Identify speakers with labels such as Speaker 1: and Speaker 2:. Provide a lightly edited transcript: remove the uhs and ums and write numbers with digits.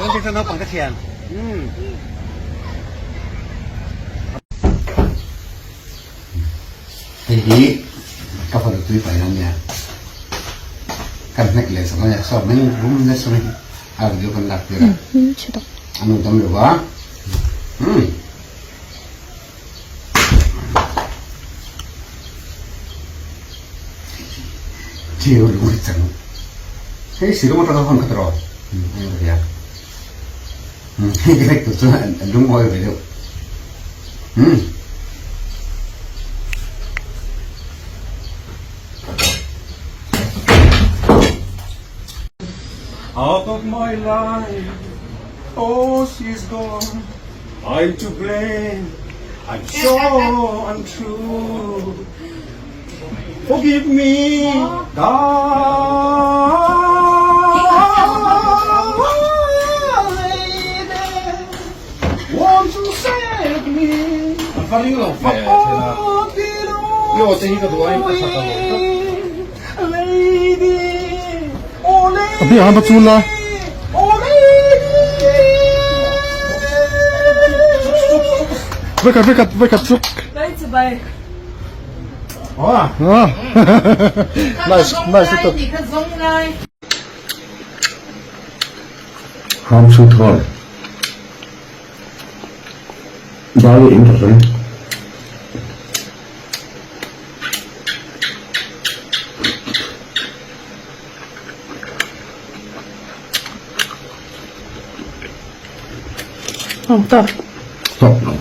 Speaker 1: Tun chu naupang te thian. Umm. Hei hi ka fanu tui pai na nia. Kan hnek leh sak ania saw meng rum nasa mai a video kan lak tir a. A nu dam lo va. Umm. Chiu lung hi chang. Hei silawng atanga hawn kha tawh rawh. Hei ka tia. Hei ka hnek tur chuan an lungawi ve deuh. Umm.
Speaker 2: Out of my life, oh she's gone. I'm to blame, I'm so untrue Forgive me, God Won't you save me
Speaker 3: An va ring lo ve thei a, i aw te hi ka duh aiin ka that a lo tlat.
Speaker 2: Lady, oh lady,
Speaker 4: A biak an va chul la.
Speaker 2: oh lady.
Speaker 4: Vekhat vekhat vekhat chuk.
Speaker 3: Ah.
Speaker 4: Nice nice lutuk.
Speaker 5: Ham chu thawn. Dai in ta hlawm.
Speaker 6: Ang tawk.
Speaker 5: Tawk lo.